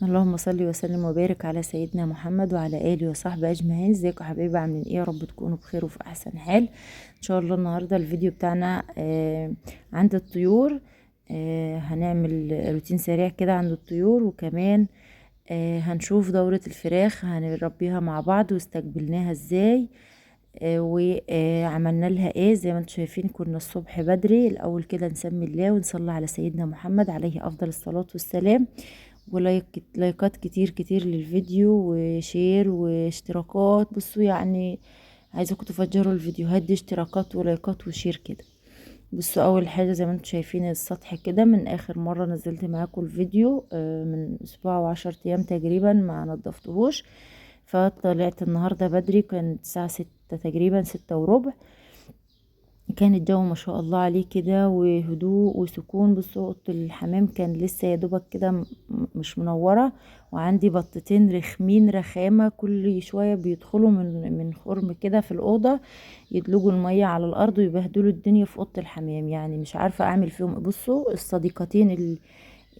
اللهم صل وسلم وبارك على سيدنا محمد وعلى اله وصحبه اجمعين. ازيكم يا حبايبي؟ عاملين ايه؟ يا رب تكونوا بخير وفي احسن حال ان شاء الله. النهارده الفيديو بتاعنا عند الطيور. هنعمل روتين سريع كده عند الطيور، وكمان هنشوف دورة الفراخ هنربيها مع بعض واستقبلناها ازاي، وعملنا لها ايه. زي ما انتم شايفين كنا الصبح بدري الاول كده نسمي الله ونصلي على سيدنا محمد عليه افضل الصلاة والسلام، ولايكات كتير كتير للفيديو و share واشتراكات. بصوا يعني عايزاكم تفجروا الفيديوهات دي اشتراكات ولايكات و share كده. بصوا اول حاجة زي ما انتم شايفين السطح كده من اخر مرة نزلت معاكم الفيديو من اسبوع و10 ايام تقريبا ما نضفتهوش، فطلعت النهارده بدري، كانت الساعة 6 تقريبا، 6:15. كان الجو ما شاء الله عليه كده وهدوء وسكون. بصوا اوضة الحمام كان لسه يا دوبك كده مش منورة، وعندي بطتين رخمين رخامه كل شوية بيدخلوا من خرم كده في الاوضة، يدلجوا المية على الارض ويبهدلوا الدنيا في اوضة الحمام، يعني مش عارفه اعمل فيهم. بصوا الصديقتين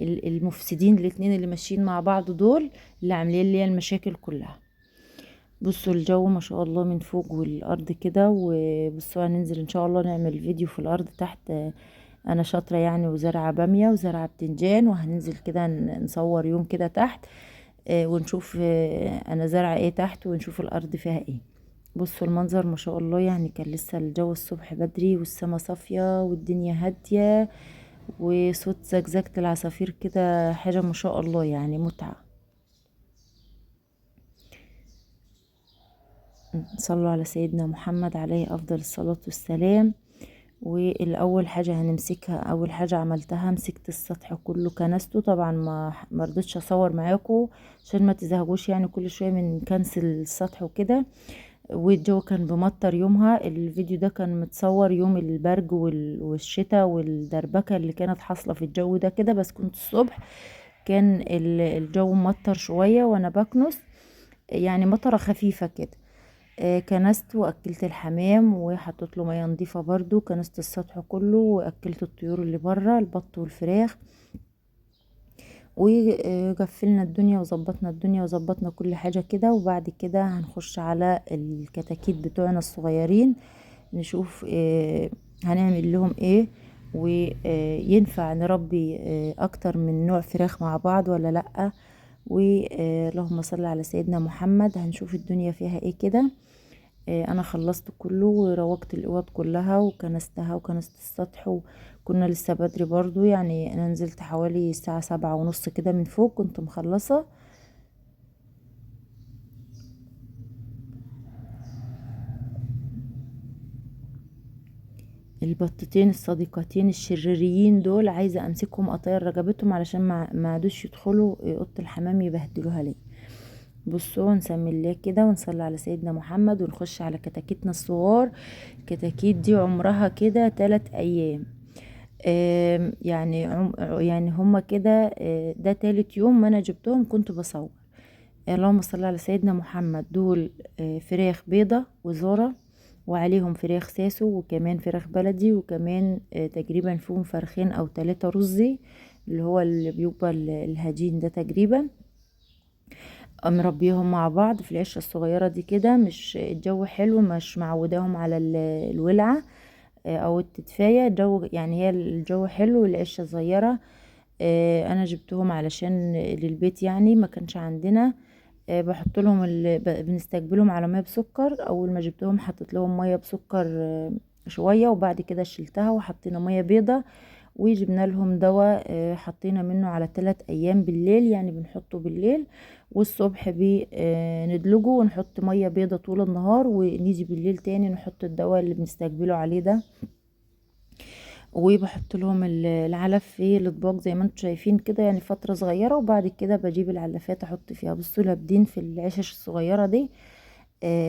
المفسدين الاتنين اللي ماشيين مع بعض دول اللي عاملين لي المشاكل كلها. بصوا الجو ما شاء الله من فوق والارض كده. وبصوا هننزل ان شاء الله نعمل فيديو في الارض تحت، انا شاطرة يعني وزرعه باميه وزرعه بتنجان، وهننزل كده نصور يوم كده تحت ونشوف انا زرعه ايه تحت ونشوف الارض فيها ايه. بصوا المنظر ما شاء الله، يعني كان لسه الجو الصبح بدري والسما صافية والدنيا هادية وصوت زجزجه العصافير كده، حاجة ما شاء الله يعني متعه. صلوا على سيدنا محمد عليه افضل الصلاة والسلام. والاول حاجة هنمسكها، اول حاجة عملتها مسكت السطح كله كنسته. طبعا ما رضيتش اصور معاكم عشان ما تزهقوش يعني كل شوية من كنس السطح وكده. والجو كان بمطر يومها، الفيديو ده كان متصور يوم البرج والشتاء والدربكه اللي كانت حاصله في الجو ده كده، بس كنت الصبح كان الجو مطر شوية وانا بكنس، يعني مطره خفيفة كده. كنست واكلت الحمام وحطيت له مية نظيفة برضو، كنست السطح كله واكلت الطيور اللي بره البط والفراخ، وقفلنا الدنيا وظبطنا الدنيا وظبطنا كل حاجة كده. وبعد كده هنخش على الكتاكيت بتوعنا الصغيرين نشوف هنعمل لهم ايه، وينفع نربي اكتر من نوع فراخ مع بعض ولا لا. واللهم صل على سيدنا محمد. هنشوف الدنيا فيها ايه كده. انا خلصت كله وروقت الاوض كلها وكنستها وكنست السطح، وكنا لسه بدري برضو، يعني انا نزلت حوالي الساعة 7:30 كده من فوق كنت مخلصة. البطتين الصديقتين الشريريين دول عايزة امسكهم اطير رقبتهم علشان ما عادوش يدخلوا اوضة الحمام يبهدلوها لي. بصوا نسمي الله كده ونصلي على سيدنا محمد ونخش على كتاكيتنا الصغار. الكتاكيت دي عمرها كده 3 ايام، يعني هما كده، ده 3 يوم ما انا جبتهم كنت بصور. اللهم صل على سيدنا محمد. دول فراخ بيضة وذرة، وعليهم فراخ ساسو وكمان فراخ بلدي، وكمان تقريبا فيهم فرخين او 3 رزي اللي هو اللي بيبقى الهجين ده تقريبا. مربيهم مع بعض في العشه الصغيرة دي كده، مش الجو حلو، مش معوداهم على الولعه او التدفايه، الجو يعني هي الجو حلو والعشه صغيرة. انا جبتهم علشان للبيت، يعني ما كانش عندنا. بحط لهم بنستقبلهم على مية بسكر. اول ما جبتهم حطيت لهم مية بسكر شوية، وبعد كده شلتها وحطينا مية بيضة، وجبنا لهم دواء حطينا منه على 3 ايام بالليل، يعني بنحطه بالليل والصبح بندلجه ونحط مية بيضة طول النهار، ونيجي بالليل تاني نحط الدواء اللي بنستقبله عليه ده. وبحط لهم العلف في الاطباق زي ما انتم شايفين كده، يعني فترة صغيرة، وبعد كده بجيب العلافات احط فيها. بصوا لابدين في العشش الصغيرة دي،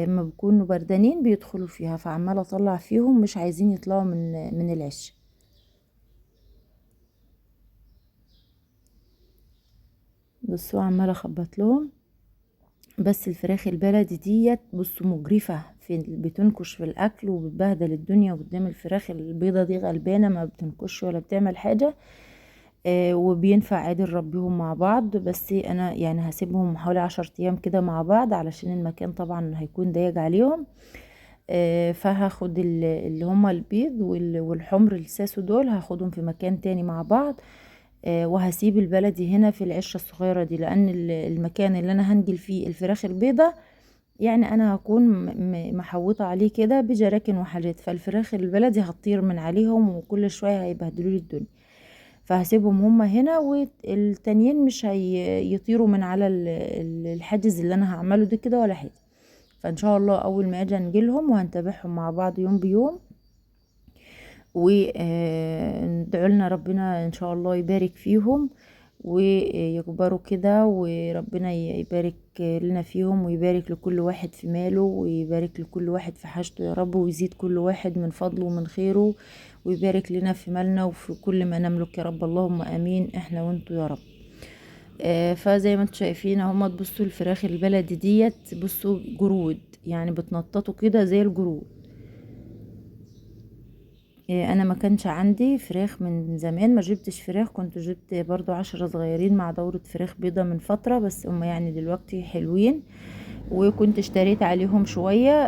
ما بيكونوا بردانين بيدخلوا فيها، فعماله اطلع فيهم مش عايزين يطلعوا من العش. بصوا عماله اخبط لهم. بس الفراخ البلدي ديت بصوا مجرفه، بتنكش في الاكل وبتبهدل الدنيا قدام. الفراخ البيضة دي غلبانه ما بتنكش ولا بتعمل حاجة. وبينفع عادي نربيهم مع بعض، بس انا يعني هسيبهم حوالي 10 ايام كده مع بعض علشان المكان طبعا هيكون ضيق عليهم. فهاخد اللي هما البيض والحمر الساسو دول هاخدهم في مكان تاني مع بعض، وهسيب البلدي هنا في العشه الصغيرة دي، لان المكان اللي انا هنجل فيه الفراخ البيضة يعني انا هكون محوطه عليه كده بجراكن وحاجات، فالفراخ البلدي هتطير من عليهم وكل شوية هيبهدلوا لي الدنيا، فهسيبهم هما هنا والتانيين مش هيطيروا من على الحاجز اللي انا هعمله ده كده ولا حاجة. فان شاء الله اول ما اجي انجلهم وهنتابعهم مع بعض يوم بيوم، وندعو لنا ربنا ان شاء الله يبارك فيهم ويكبروا كده، وربنا يبارك لنا فيهم ويبارك لكل واحد في ماله ويبارك لكل واحد في حاجته يا رب، ويزيد كل واحد من فضله ومن خيره، ويبارك لنا في مالنا وفي كل ما نملك يا رب، اللهم امين احنا وانتوا يا رب. فزي ما انتوا شايفين اهما، تبصوا الفراخ البلدي ديت، بصوا جرود يعني بتنططوا كده زي الجرود. انا ما كانش عندي فراخ من زمان، ما جبتش فراخ، كنت جبت برضو 10 صغيرين مع دورة فراخ بيضة من فترة، بس هم يعني دلوقتي حلوين، وكنت اشتريت عليهم شوية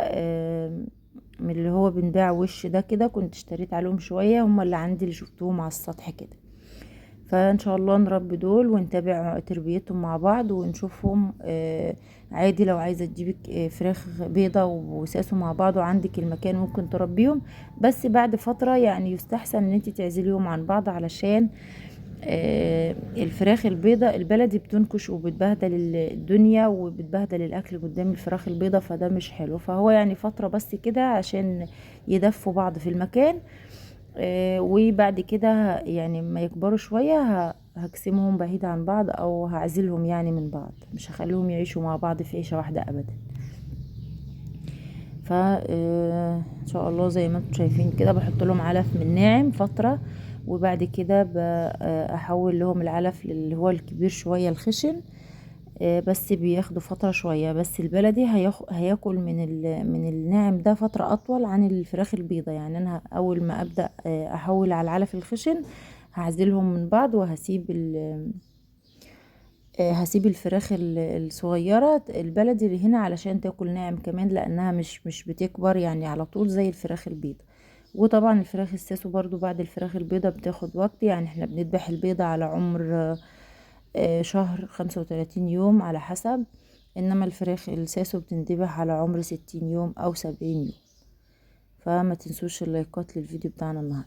من اللي هو بنباع وش ده كده، كنت اشتريت عليهم شوية، هم اللي عندي اللي شفتوهم على السطح كده. فان شاء الله نربي دول ونتابع تربيتهم مع بعض ونشوفهم. عادي لو عايزه تجيبي فراخ بيضة وساسو مع بعض وعندك المكان ممكن تربيهم، بس بعد فترة يعني يستحسن ان انت تعزليهم عن بعض، علشان الفراخ البيضة البلدي بتنكش وبتبهدل الدنيا وبتبهدل الاكل قدام الفراخ البيضة، فده مش حلو. فهو يعني فترة بس كده عشان يدفوا بعض في المكان، وبعد كده يعني ما يكبروا شوية هقسمهم بعيد عن بعض او هعزلهم يعني من بعض، مش هخليهم يعيشوا مع بعض في عيشة واحدة ابدا. ف ان شاء الله زي ما انتم شايفين كده بحط لهم علف من ناعم فترة، وبعد كده احول لهم العلف اللي هو الكبير شوية الخشن، بس بياخدوا فترة شوية، بس البلدي هياكل من الناعم ده فترة اطول عن الفراخ البيضة. يعني انا اول ما ابدأ احول على العلف الخشن هعزلهم من بعض، وهسيب هسيب الفراخ الصغيرة البلدي اللي هنا علشان تاكل ناعم كمان، لانها مش بتكبر يعني على طول زي الفراخ البيضة. وطبعا الفراخ الساسو برضو بعد الفراخ البيضة بتاخد وقت، يعني احنا بنذبح البيضة على عمر شهر 35 يوم على حسب، انما الفراخ الساسو بتندبح على عمر 60 يوم او 70 يوم. فما تنسوش اللايكات للفيديو بتاعنا النهارده.